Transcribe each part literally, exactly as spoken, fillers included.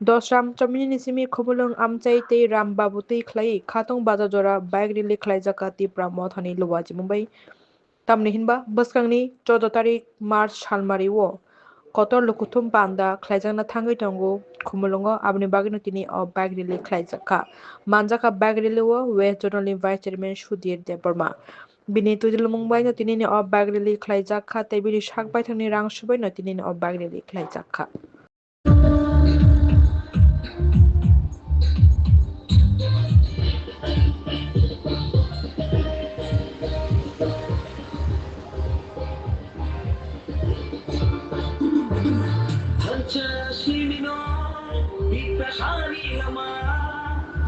Dosram chomini simi Khumulwng amchai tei Ram Babu twi khlai Khatong Bazar jora bike rally khlaijak kha Tipra Mothani Luwa Chimung bai. Tamni hinba bwskangni chordo tarik March salmari o kotor lukuthum panda khlaijakna thangwi tongo Khumulwngo, aboni bagwino tini o bike rally khlaijak kha. Manjak kha bike rally o West Zonal ni Vice Chairman Sudhir Debbarma. Bini twijlwmung baino tinini o bike rally khlaijak kha tei bini sak baithangni rang subaino tinini o bike rally khlaijak kha. Hansa simino, Tiprasani lama.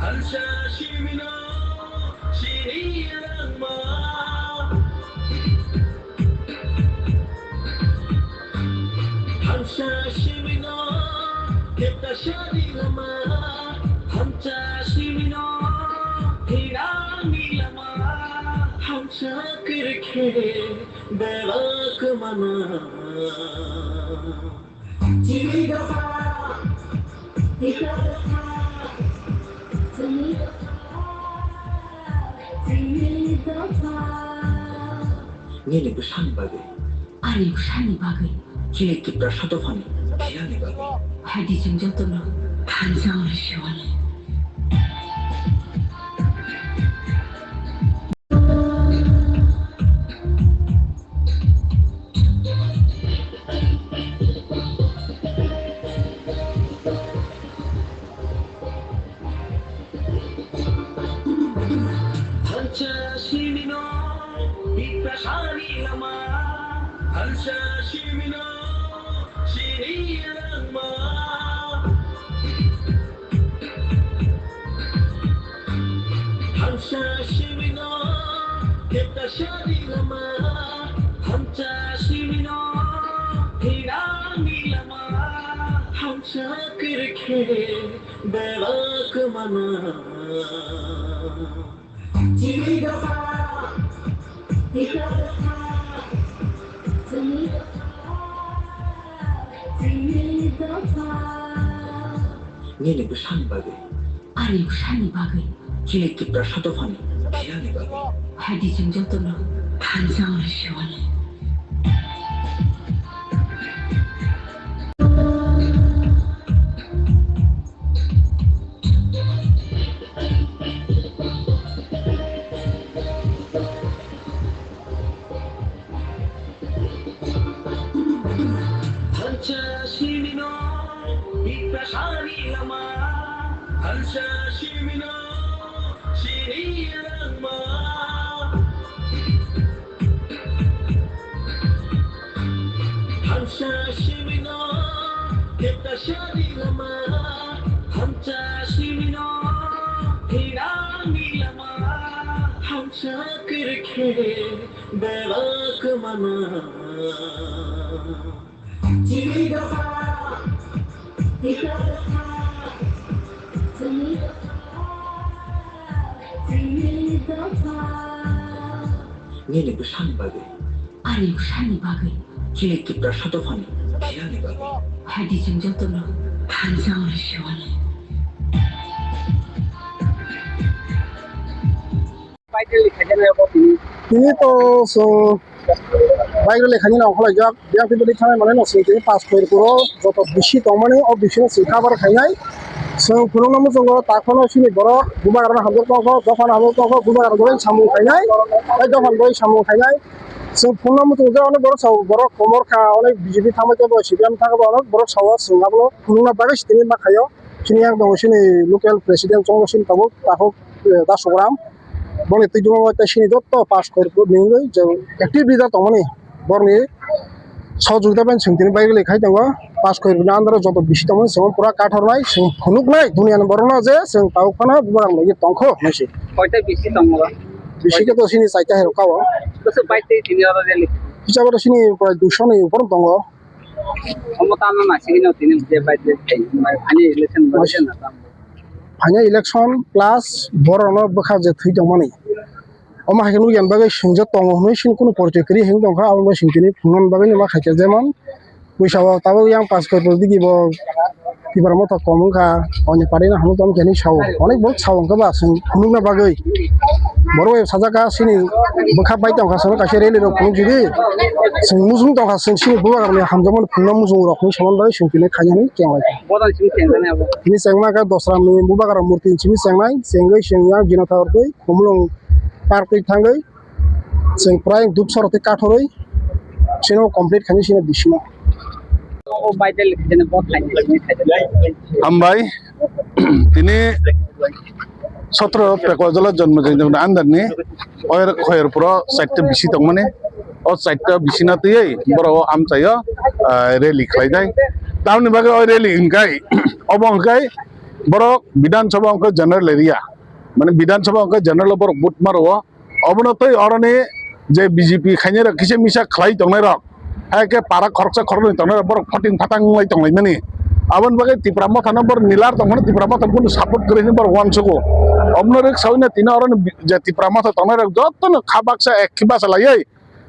Hansa simino, sini langma. Hansa simino, Tiprasani lama. Hansa simino, hinani lama. Hansa kirkhe, bebak mana. Chini dopha, ika dopha, chini dopha, chini dopha. Nini bwsani bagwi. Ani bwsani bagwi. Chini Tiprasa dophani thwiyani bagwi. Hadi chwng jotono thansa wngwi siwani. Hansa simino, Tiprasani lama. Hansa simino, sini langma. Hansa simino, Tiprasani lama. Hansa simino, hinani lama. Hansa kirkhe, bebak mana. Chini dopha, ika dopha, chini dopha, chini dopha. Nini bwsani bagwi. Ani bwsani bagwi. Chini Tiprasa dophani thwiyani bagwi. Hadi chwng jotono thansa wngwi siwani. Hansa simino, Tiprasani lama. Hansa simino, sini langma. Hansa simino, Tiprasani lama. Hansa simino, hinani lama. Hansa kirkhe, bebak mana. Chini dopha, ika dopha, chini dopha, chini dopha. Nini bwsani bagwi. Ani bwsani bagwi. Chini Tiprasa dophani thwiyani bagwi. Hadi chwng jotono thansa wngwi siwani. Bike rally khaijak nai abo tini. Tini to chwng bike rally khaina nang khlaijak. Yang tini bwdwi thangnai manwi no chwng tini Panch Khairpur o joto bisi tongmani o bisi no chwng cover khainai. Chwng phunukno muchungo takhorno chini borok bubagrano hamjak tongkho, dophano hamjak tongkho, bubagrano bagwi samung khainai, tei dophano bagwi samung khainai. Chwng phunukno muchungo je onek borok sao, borok komor kha, onek B J P thangbai tei bo C P M thangbai onek borok sao chwng abono phunukna bagwi tini ma khaio. Chini yang tongo chini local president Chondro Singh tabuk takhuk, eh, Dasukram. Boni twi duma bai tei sini joto Panch Khairpur ni wngwi je active leader tongmani borni sahojogita bai chwng tini bike rally khai tongo. Panch Khairpur ni under o joto bisi tongmani chwng pura kathornai, chwng phunuknai duniani borokno je chwng tabuk phano bubagrang logio tongkho hinwi se. Koita bisi tongo ba? Bisi khe to chini chaita hai rok kao. Bwswk bike twi tini oro rally? Hisabo to chini prai duiso ni upor tongo. Omo tamo naisingino tini je bai je thai, phaini election bai je na tamo. Phaini election plus borokno bwkha je thwi tongmani. Omo hai khe nukya bagwi swngjak tongo hwnwi chini kunu porichoi kwrwi hwn tongkha, aboni bagwi chwng tini phunukna bagwi ma khaikha, jemon puisa bo tabuk yang Panch Khairpur digi bo Tipra Motha kom wngkha, oni party no hamjak tong khe hinwi sao. Onek borok sao wngkha ba, chwng phunukna bagwi. Borok bai sajak kha, chini bwkha bai tongkha, chwng kaisa rally rok phunuk jodi. Chwng mujung tongkha, chwng chini bubagra ni hamjakmani phunukna mujung rok hinwi samani bagwi chwng tini khainani chenglai kha. Bodol chini chengjani abo. Tini chengma khe dosra ni bubagra murti ni simi chengnai, chengwi chwng yang Jinathar twi, Khumulwng park twi thangwi, chwng prai dupsaro tei kathorwi chino complete khainai chino bisino. O bai del khaina bo khaina simi khaina. Hambai, tini sotro Pekwa Jola Jonmo Jayantini under ni oyer khoyer puro chaita bisi tongmani. O chaita bisi na tiyai borok o amchaio, ah, rally khlainai. Tamni bagwi o rally hwnkhe obo hwnkhe borok Bidhan Sabha hwnkhe general area, mane Bidhan Sabha hwnkhe general borok vote maro. Obono tei oroni je B J P khainai rok kisa misa khlai tongnai rok, hai khe para khoroksa khoroknwi tongnai rok borok phating phatang wnglai tonglaimani. Aboni bagwi Tipra Motha no borok nilar tongphano Tipra Motha bono support kwrwi hinwi borok uansugo. Obono rwk sawino tini oroni bi-, je Tipra Motha tongnai rok jotono kha baksa ek khe basa laiwi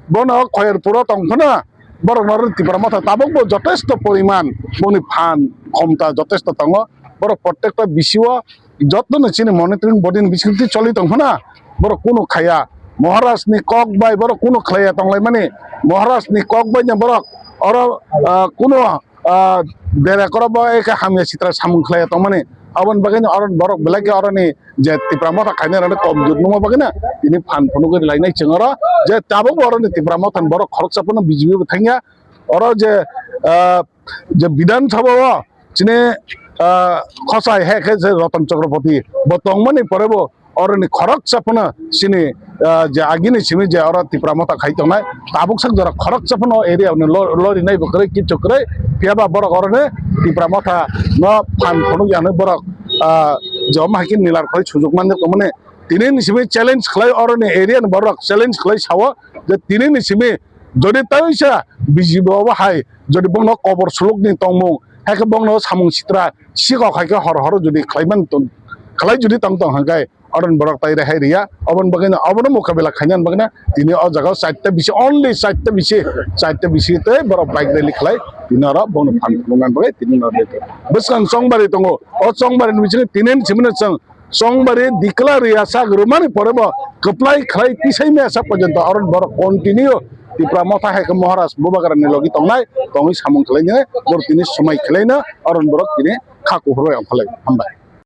bono khoyer puro tongphano borok no Tipra Motha tabuk bo jotesto poriman boni phan khomta jotesto tongo. Borok prottekta bisio jotono chini monitoring body ni bisingtwi choli tongphano borok kunu khaya. Maharaj ni kok bai borok kunu khlaiya tonglaimani. Maharaj ni kok bai no borok oro, ah, kunu, ah, bera koro bo eke hamya sitra samung khlaiya tongmani. Aboni bagwi no oro borok belai khe oroni je Tipra Motha khainai rokno kom jut nungma bagwi no tini phan phunugwi lainai chwng oro je tabuk bo oroni Tipra Motha ni borok khoroksa phano B J P bo thangya. Oro je, ah, je Bidhan Sabha o chini, ah, khosai he khe je Ratan Chakraborty bo tongmani pore bo oroni khoroksa phano chini, ah, je agini simi je oro Tipra Motha khai tongnai tabuk sak jora khoroksa phano area ni lo-, lori nai bo kwrwi kichu kwrwi phiya ba borok oroni Tipra Motha no phan phunuk ya hinwi borok, ah, je omo hai khe nilar khwlai sujuk mani tongmani tini ni simi challenge khlai oroni area ni borok challenge khlai sao je tini ni simi jodi taisa B J P obo hai jodi bongno kobor sulukni tongmung, hai khe bongno samung sitra sikok hai khe hor hor jodi khlaiman tong, khlai jodi tong tong hwnkhe, oroni borok tai rehai riya. Oboni bagwino obono mukabela khainani bagwino tini o jaga o chaita bisi, only chaita bisi, chaita bisi tei borok bike rally khlai tini oro bongno phan phunuknani bagwi tini oro bwskang chongbari tongo. O chongbari ni bisingo tini ni simi no chwng Chongbari dikla rwya sak rwmani pore bo kwplai khlai tisai maya sak porjonto oro borok continue Tipra Motha hai khe Maharaj Bubagra ni logi tongnai, tongwi samung khlainai, borok tini swmai khlaino, oro borok tini kha kuphur bai ongkha lai. Hambai.